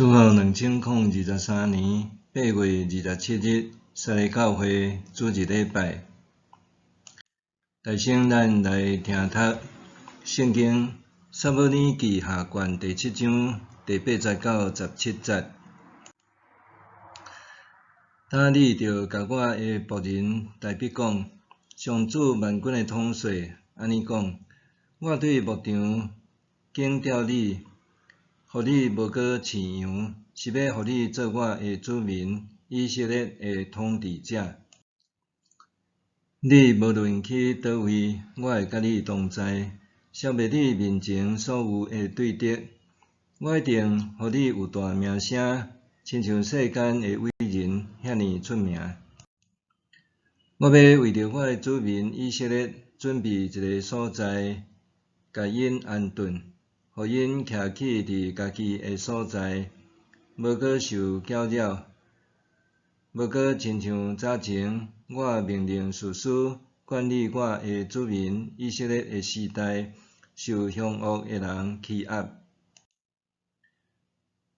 主後2023年8月27日，三个教會主日禮拜。大先咱來聽讀聖經撒母耳記下卷第七章第八節到十七節。今你著共我的僕人大衛講，上主萬軍的統帥按呢講：我對牧場揀調你，予你無閣飼羊，是欲予你做我的子民以色列的統治者。你無論去佗位，我會佮你同在，消滅你面前所有的對敵。我一定予你有大名聲，親像世間的偉人遐爾出名。我欲為著我的子民以色列準備一个所在，共𪜶安頓，予𪜶徛起佇家己的所在，無閣受攪擾，無閣親像早前我命令士師管理我的子民以色列的時代，受兇惡的人欺壓。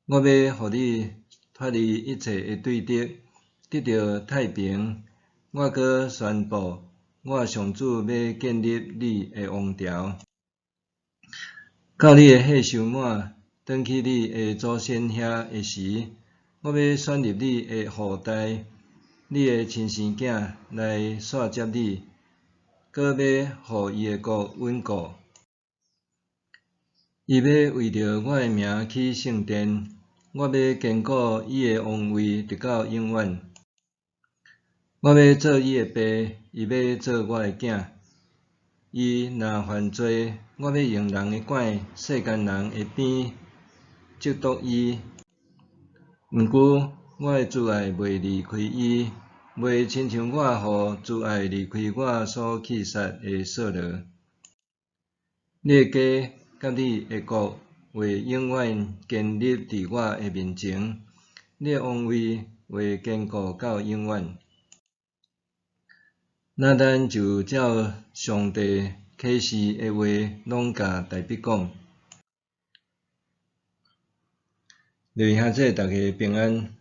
我欲予你脫離一切的對敵，得著太平。我閣宣布，我上主欲建立你的王朝。到你的歲數滿，轉去你的祖先遐的時，我欲選立你的後代，你的親生囝來續接你，閣欲予伊的國穩固。伊欲為著我的名起聖殿，我欲堅固伊的王位直到永遠。我欲做伊的爸，伊欲做我的囝。伊若犯罪，我欲用人的拐、世間人的鞭責毒伊。毋過，我的慈愛袂離開伊，袂親像我予慈愛離開我所棄殺的掃羅。你的家佮你的國會永遠堅立佇我的面前，你的王位會堅固到永遠。拿單就照上帝啟示的話，攏共大衛講。各位兄弟，大家平安。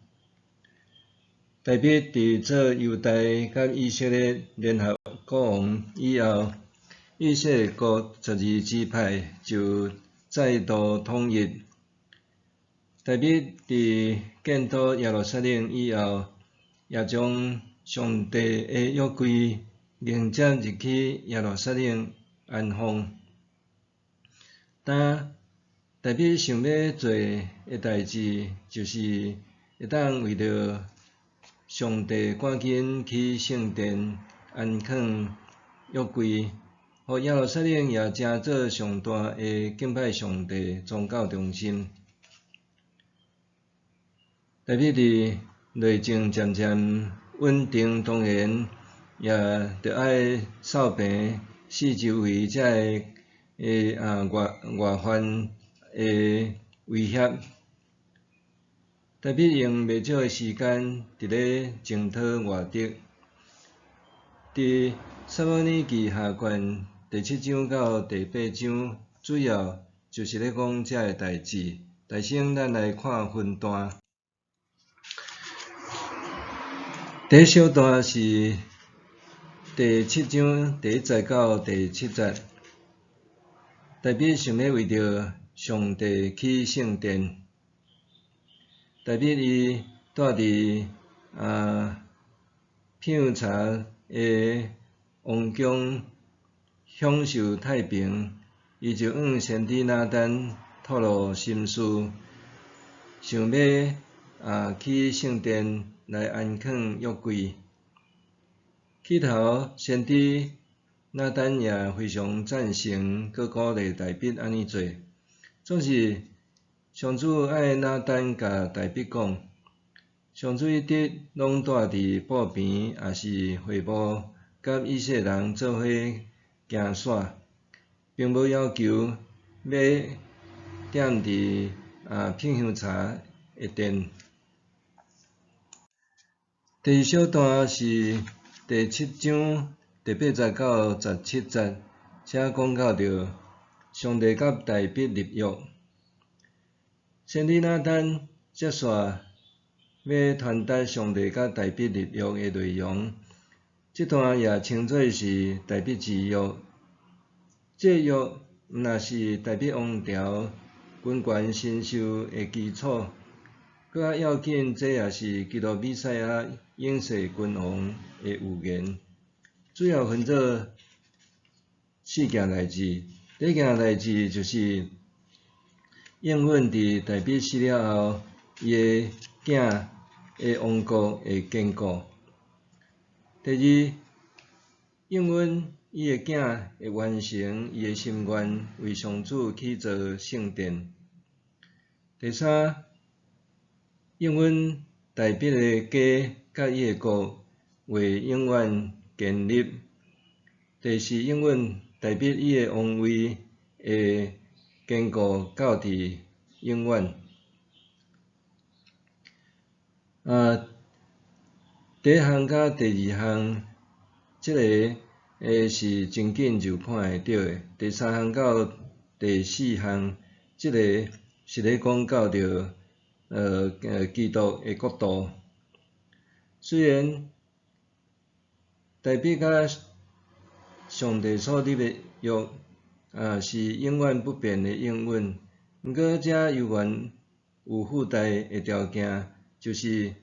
大衛佇做猶大佮以色列聯合國王以後，以色列國十二支派就再度統一。大衛佇建都耶路撒冷以後，也將上帝的約櫃迎接入去耶路撒冷安放。當大衛想欲做的代誌，就是會當為著上帝趕緊起聖殿安放約櫃，予耶路撒冷也成做上大的敬拜上帝宗教中心。大衛佇內政漸漸穩定，當然也著愛掃平四周圍遮个外患的威脅。大衛用袂少的時間佇咧征討外敵。佇撒母耳記下卷第七章到第八章，主要就是咧講這个代誌。大先咱來看分段。第一小段是第七章第一節到第七節。大衛想欲為著上帝起聖殿。大衛伊住佇披香柴的王宮，享受太平。伊就向先知拿單吐露心事，想欲起聖殿來安放約櫃。起頭，先知拿單也非常贊成，閣鼓勵大衛按呢做。總是上主愛拿單共大衛講，上主一直攏蹛佇布棚，抑是會幕，佮以色列人做伙行徙，並無要求欲點佇披香柴的殿。第二小段是第七章第八節到十七節，遮講到著上帝佮大衛立約。先知拿單將接煞欲傳達上帝佮大衛立約的內容。這段也稱做是大衛之約。這個約毋但是大衛王朝君權神授的基礎，閣較要緊，這也是基督彌賽亞永世君王的預言。主要分做四件代誌。第一件代誌就是應允佇大衛死了後，伊的囝的王國會堅固。第二，應允伊的囝會完成伊的心願，為上主起造聖殿。第三，應允大衛的家佮伊的國會永遠堅立。第四，應允大衛伊的王位會堅固到佇永遠。第一項佮第二項，這个是真緊就看會著的。第三項到第四項，這个是咧講到著基督的國度。雖然大衛佮上帝所立的約是永遠不變的應允，毋過這猶原有附帶的條件，就是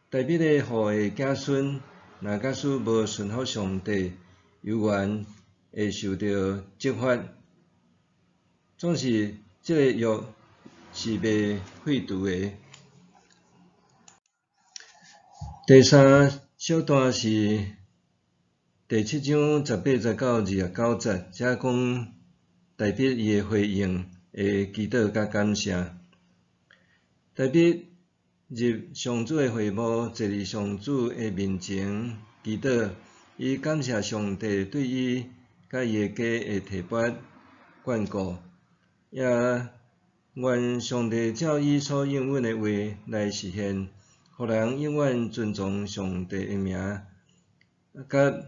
大衛的後裔子孫，若假使無順服上帝，猶原會受著責罰。總是這个約是袂廢除的。第三小段是第七章18節到29節，這講大衛伊的回應的祈禱佮感謝。大衛入上主的會幕，坐佇上主的面前祈禱，伊感謝上帝對伊佮伊的家的提拔眷顧，也願上帝照伊所應允的話來實現，予人永遠尊崇上帝的名，佮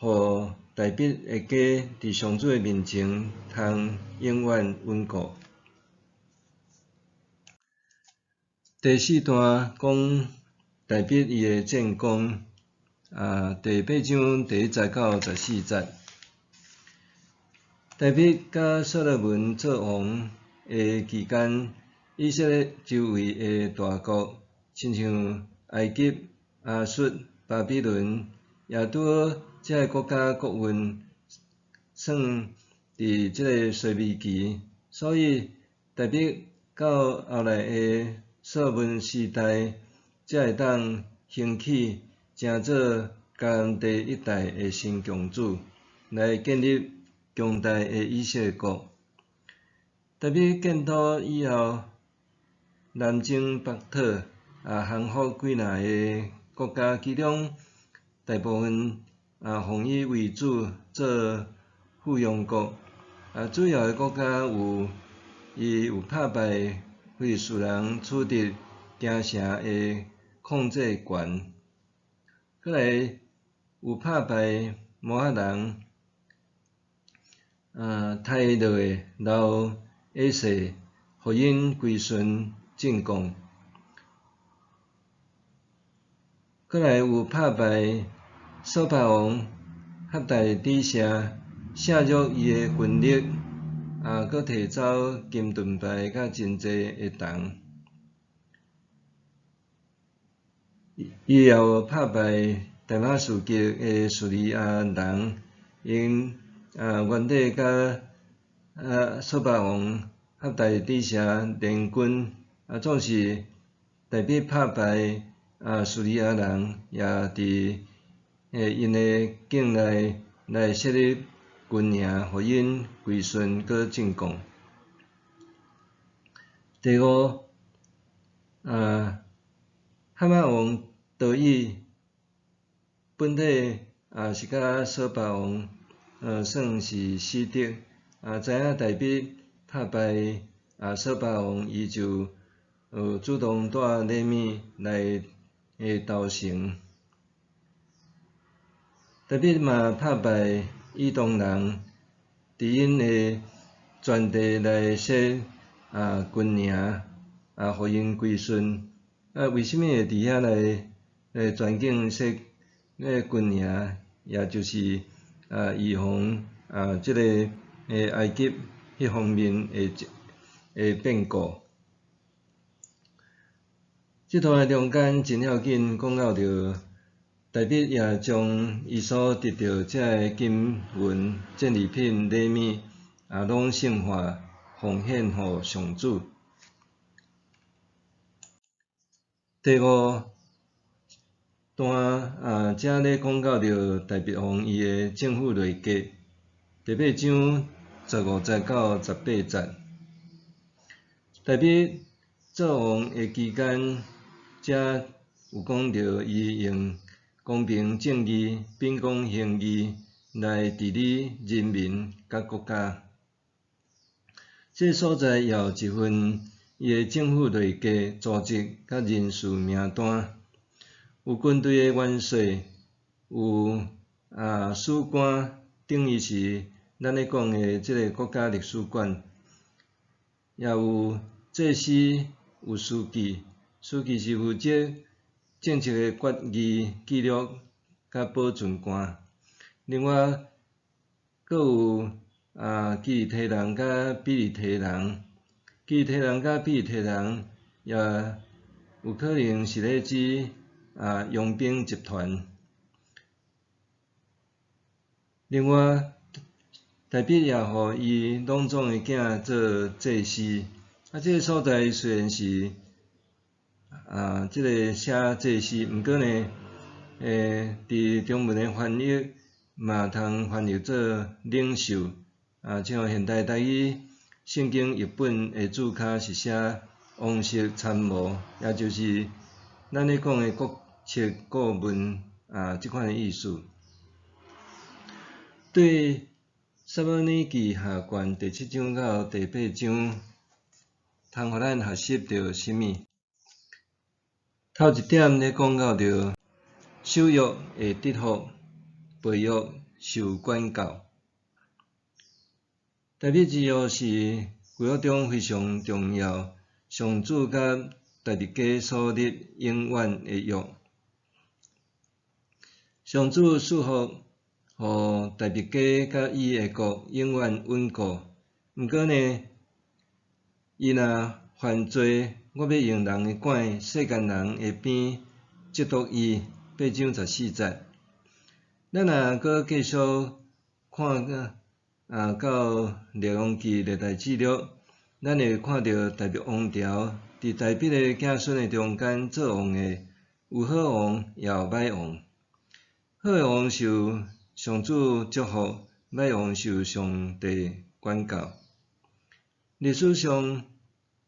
予大衛的家佇上主的面前通永遠穩固。第四段講大衛伊的戰功，第八章第一節到14節。大衛佮所羅門做王的期間，以色列周圍的大國，親像埃及、亞述、巴比倫，也拄好這个國家國運算佇這个衰微期，所以大衛到後來的所羅門時代，才會當興起成做迦南地一帶的新共主，來建立強大的以色列國。大衛建都以後，南征北討，降服幾若个國家，其中大部分奉伊為主做附庸國。主要的國家有，伊有拍敗非利士人取得京城的控制權。閣來有拍敗摩押人，刣落的老以色，予𪜶歸順進貢。閣來有拍敗掃巴王哈大底舍，削弱伊的軍力，閣提走金盾牌佮真濟的銅。伊也有拍敗大馬士革的敘利亞人，𪜶原底佮掃巴王哈大底舍聯軍，總是大衛拍敗敘利亞人，也佇𪜶的境內來設立軍營，予𪜶歸順閣進貢。第五，哈馬王多以本體也是佮掃巴王算是死敵，知影大衛拍敗掃巴王，伊就主動帶禮物來投誠。大衛嘛拍敗以東人，佇𪜶的全地來設軍營。啊，予𪜶歸順。啊，為啥物會佇遐來全境設那個軍營，也就是啊預防啊這個埃及彼方面的變故。這段的中間真要緊，講到著大衛也將伊所得著這个金銀戰利品禮物啊，攏聖化奉獻予上主。第五段啊，遮咧講到著大衛王伊的政府內閣，第八章15節到18節。大衛做王的期間，遮有講著伊用公平正義、秉公行義來治理人民佮國家。這所在也有一份伊的政府內閣組織佮人事名單，有軍隊的元帥，有啊史官，等於是咱咧講的這个國家歷史館，也有祭司，有書記，書記是負責政策的決議記錄佮保存官。另外，閣有啊基利提人佮庇哩提人，基利提人佮庇哩提人也有可能是咧指啊傭兵集團。另外，大衛也予伊攏總的囝做祭司。啊，這个所在雖然是啊，這个寫祭司，毋過呢，佇中文的翻譯嘛通翻譯做領袖。啊，像現代台語聖經譯本的注跤是寫王室參謀，也就是咱咧講的國策顧問啊，這款的意思。對撒母耳記下卷第七章到第八章，通予咱學習著啥物？頭一點咧講到著守約會得福，背約受管教。大衛之約是舊約中非常重要，上主佮大衛家所立永遠的約。上主賜福予大衛家佮伊的國永遠穩固。毋過呢，伊若犯罪，我欲用人的管，世間人的鞭折毒伊。八章14節。咱若閣繼續看啊，到列王紀歷代志錄，咱會看著大衛王朝佇大衛的子孫的中間做王的，有好王也有歹王。好的王受上主祝福，歹王受上帝管教。歷史上，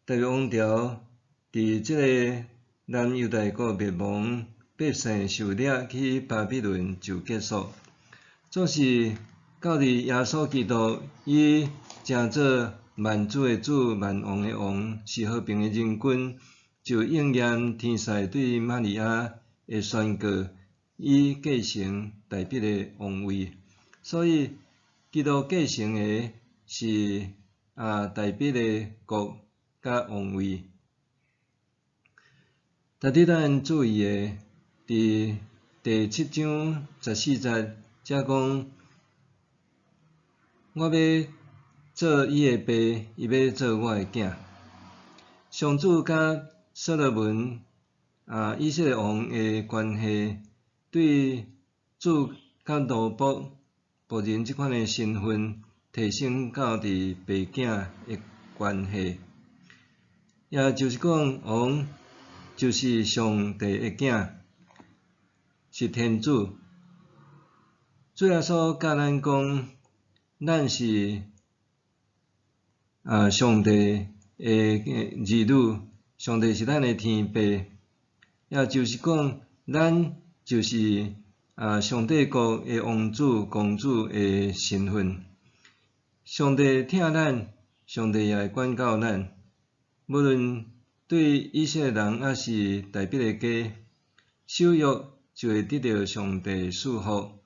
大衛王朝佇這个南猶大國滅亡，百姓受掠去巴比倫就結束。總是到佇耶穌基督伊成做萬主的主、萬王的王，是和平的仁君，就應驗天使對瑪利亞的宣告，伊繼承大衛的王位。所以，基督繼承的是啊大衛的國佮王位。值得咱注意的，佇第七章十四節，遮講，我欲做伊的爸，伊欲做我的囝。上主佮所羅門啊以色列王的關係，對主佮奴僕僕人這款的身份提升到佇爸囝的關係，也就是講，王就是上帝的囝，是天主。主耶穌教咱講，咱是啊上帝的兒女，上帝是咱的天父，也就是講，咱就是啊上帝國的王子、公主的身份。上帝疼咱，上帝也會管教咱。無論對以色列人抑是大衛的家，守約就會得著上帝賜福，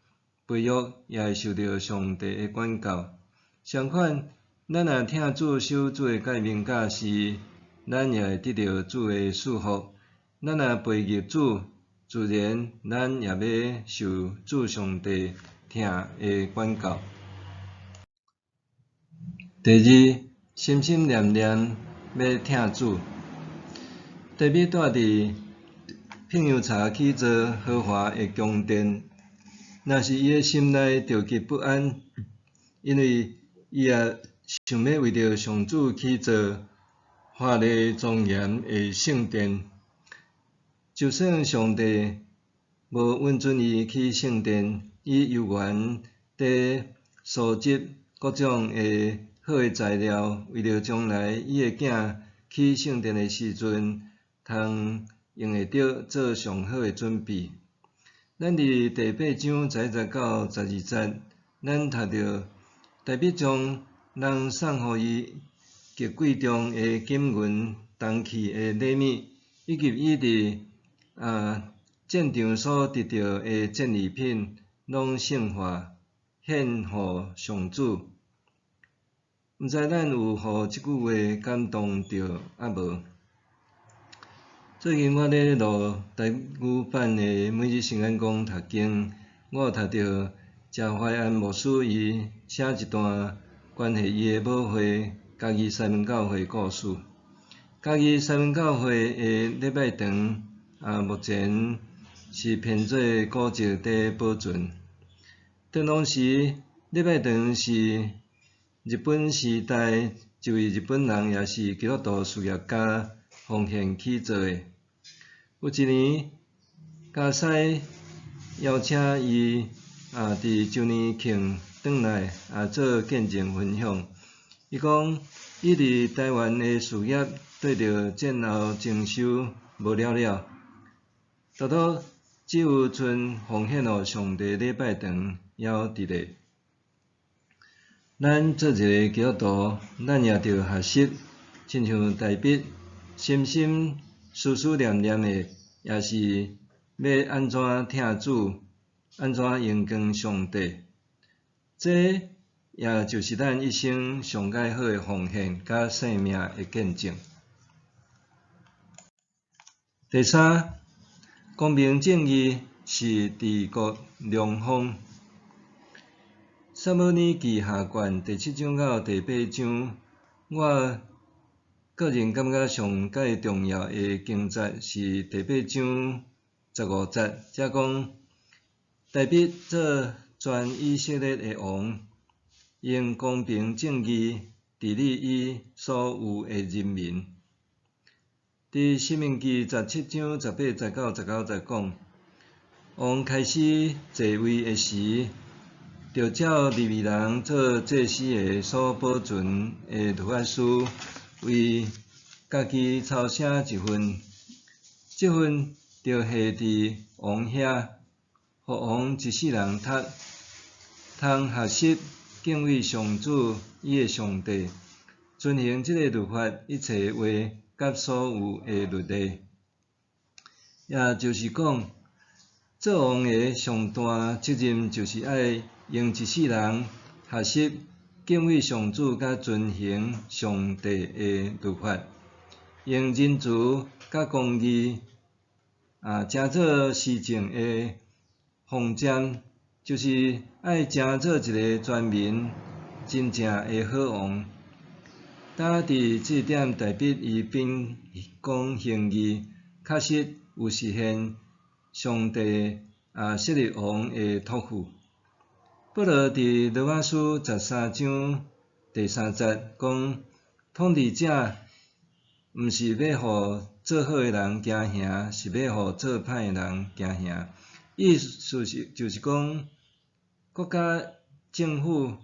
背約也會受著上帝的管教。相反，咱若疼主、守主的誡命教示，咱也會得著主的祝福。咱若背逆主，自然咱也欲受主上帝疼的管教。第二，心心念念欲疼主。大衛蹛佇片油柴起造豪華的宮殿，若是伊的心內著極不安，因為伊也想欲為著上主起造華麗莊嚴的聖殿。就算上帝無允准伊起聖殿，伊猶原佇蒐集各種的好的材料，為著將來伊的囝起聖殿的時陣，通用會著做上好的準備。咱佇第八章11節到12節，咱讀著大衛將人送予伊極貴重的金銀銅器的禮物，以及伊佇戰場所得著的戰利品，攏聖化獻予上主。毋知咱有予這句話感動著抑無？最近我咧錄台語版的每日聖眼光讀經，我有讀著謝懷安牧師伊寫一段關係伊的母會嘉義西門教會故事。嘉義西門教會的禮拜堂目前是編做古蹟佇保存。當當時禮拜堂是日本時代一位日本人，也是基督徒事業家奉獻起造的。有一年，嘉西邀請伊佇周年慶轉來做見證分享。伊講，伊佇台灣的事業綴著戰後徵收無了了，拄拄只有賰奉獻予上帝禮拜堂猶佇咧。咱做一个基督徒，咱也著學習，親像大衛心心思思念念的，也是欲按怎疼主，按怎榮光上帝。這也就是咱一生上蓋好的奉獻佮生命的見證。第三，公平正義是治國良方。撒母耳記下卷第七章到第八章，我個人感覺上蓋重要的經節是第八章15節，遮講大衛做全以色列的王，用公平正義治理伊所有的人民。佇申命記17章18節到19節講，王開始坐位的時，著照利未人做祭司的所保存的律法書，為家己抄寫一份，這份著下佇王遐，予王一世人讀，通學習敬畏上主伊的上帝，遵行這个律法一切話佮所有的律例。也就是講，做王的上大責任就是愛用一世人學習敬畏上主佮遵行上帝的律法，用仁慈佮公義成做施政的方針，就是愛成做一个全民真正的好王。當佇這點大衛伊秉公行義，確實有實現上帝設立王的託付。保羅佇羅馬書13章第3節講，統治者毋是欲予做好的人驚嚇，是欲予做歹的人驚嚇。意思是就是講，國家政府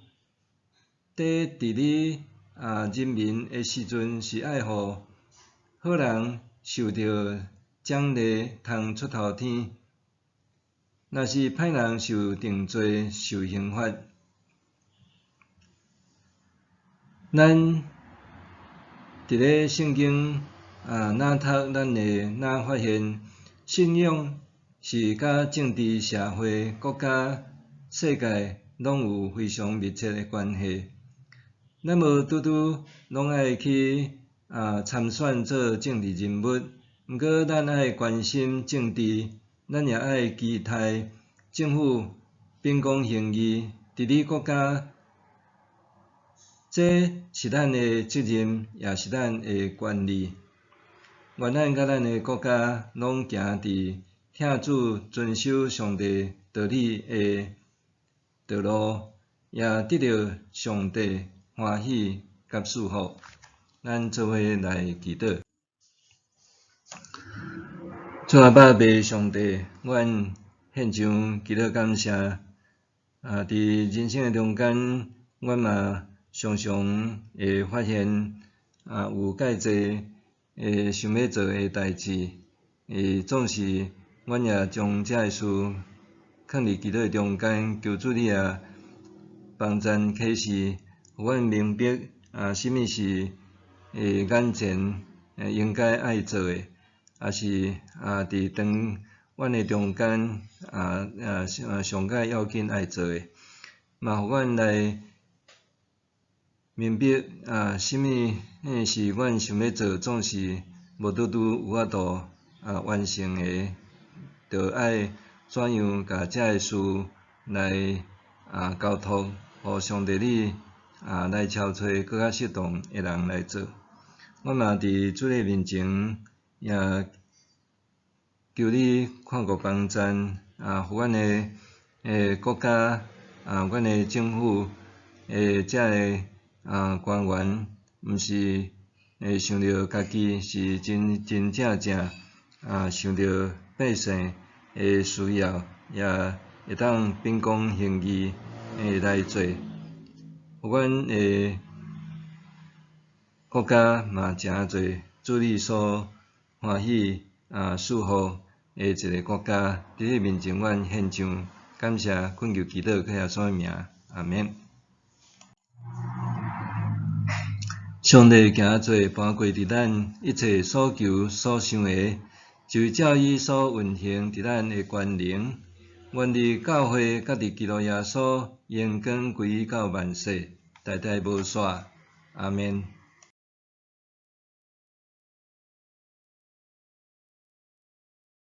佇治理人民的時陣，是愛予好人受著獎勵，通出頭天；若是歹人受定罪、受刑罰。咱佇咧聖經若讀，咱會若發現，信仰是佮政治、社會、國家、世界攏有非常密切的關係。咱無拄拄攏愛去參選做政治人物，毋過咱愛關心政治，咱也愛期待政府秉公行義，治理國家，這是咱的責任，也是咱的權利。願咱佮咱的國家攏行佇疼主、遵守上帝道理的道路，也得著上帝歡喜佮祝福。咱做伙來祈禱。主阿爸父上帝，阮獻上祈禱感謝。佇人生的中間，阮嘛常常會發現有蓋濟會想欲做的代誌，總是阮也將這个事囥佇祈禱的中間，求主你啊幫贊啟示，予阮明白啥物是眼前應該愛做的，抑是佇長遠的中間上蓋要緊愛做的，嘛予阮來明白啥物是阮想欲做，總是無拄拄有法度完成的，著愛怎樣共這个事來交託，予上帝你來敲揣閣較適當的人來做。我嘛佇主的面前，也求你看顧幫贊，予阮的國家，阮的政府的這个官員，毋是會想著家己是真真正正想著百姓的需要，也會當秉公行義來做，予阮的國家嘛成做主你所歡喜祝福的一个國家。佇你面前，阮獻上感謝，懇求祈禱，靠耶穌的名，阿們。上帝行做盤過佇咱一切所求所想的，就照伊所運行佇咱的權能。願佇教會佮佇基督耶穌榮光歸到萬世，代代無煞。阿們。